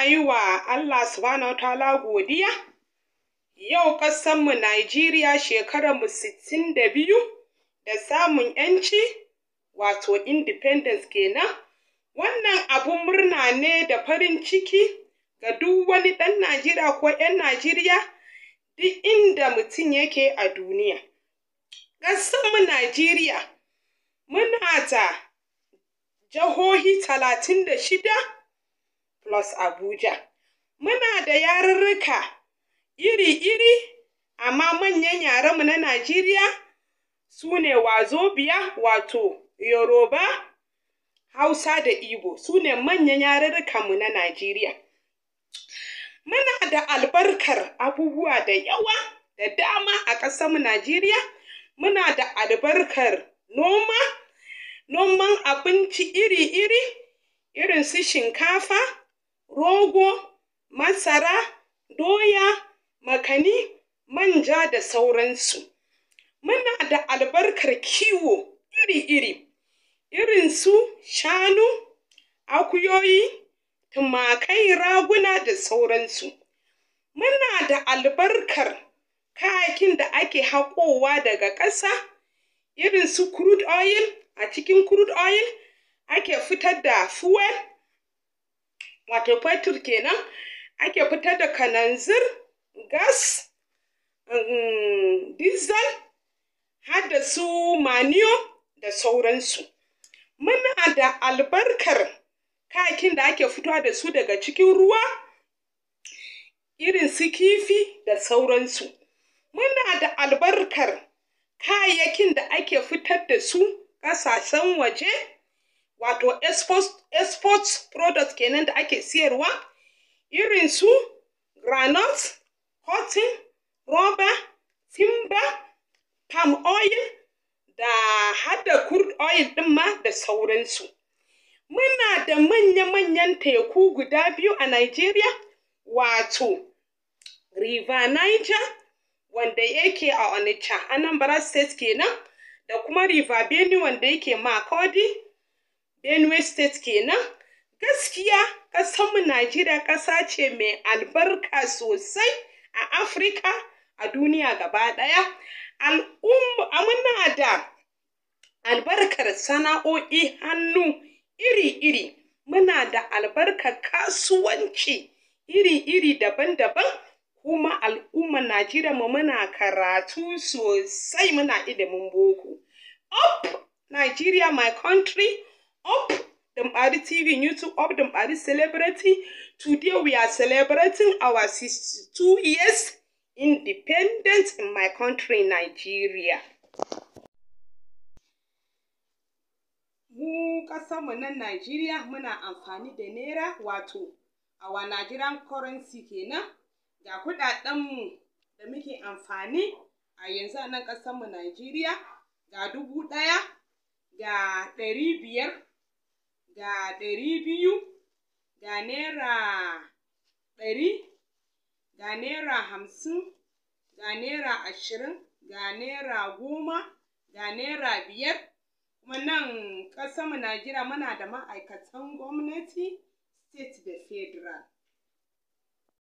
Muna yi wa Allah subhanahu wa ta'ala godiya. Yau ƙasarmu Najeriya shekararmu 62 da samun 'yanci, wato independence kenan. Wannan abun murna ne da farin ciki ga duk wani ɗan Najeriya ko 'yan Najeriya duk inda mutum yake a duniya. Ƙasarmu Najeriya muna da jihohi 36 plus Abuja. Muna da yarurruka iri-iri, amma manyan yarenmu na Najeriya su ne Wazobia, wato Yoruba, Hausa da Igbo. Su ne manyan yarurrukanmu na Najeriya. Muna da albarkar abubuwa da yawa da dama a ƙasarmu Najeriya. Muna da albarkar noma, noman abinci iri-iri, irin su shinkafa, rogo, masara, doya, makani, manja da sauransu. Muna da albarkar kiwo iri-iri, irin su shanu, akuyoyi, tumakai, raguna da sauransu. Muna da albarkar kayayyakin da ake haƙowa daga ƙasa, irin su crude oil. A cikin crude oil ake fitar da fuel, wato fetur kenan, ake fitar da kananzir, gas, diesel, har da su manure da sauransu. Muna da albarkar kayayyakin da ake fitowa da su daga cikin ruwa, irin su kifi da sauransu. Muna da albarkar kayayyakin da ake fitar da su ƙasashen waje, wato export product kenan da ake siyarwa, irin su groundnut, cotton, rubber, timber, palm oil da har da crude oil ɗin ma da sauransu. Muna da manya-manyan teku guda biyu a Najeriya, wato River Niger wanda yake a Onitsha, Anambra State kenan, da kuma River Benue wanda yake Makurdi, Benue State kenan. Gaskiya ƙasarmu Najeriya ƙasa ce mai albarka sosai a Afirka, a duniya gaba ɗaya. Muna da albarkar sana'o'i hannu iri-iri. Muna da albarkar kasuwanci iri-iri, daban-daban. Kuma al'ummar Najeriya mu muna karatu sosai, muna ilimin boko. Up Nigeria, my country, up Dumbari TV YouTube, up Dumbari Celebrity. Today we are celebrating our 62 years independence in my country, Nigeria. Mu ƙasarmu nan Najeriya muna amfani da naira, wato our Nigerian currency kenan. Ga kuɗaɗenmu da muke amfani a yanzu a nan ƙasarmu Najeriya: ga 1000, ga 500, ga 200, ga ₦100, ga ₦50, ga ₦20, ga ₦10, ga ₦5. Kuma nan ƙasarmu Najeriya muna da ma'aikatan gwamnati, state da federal.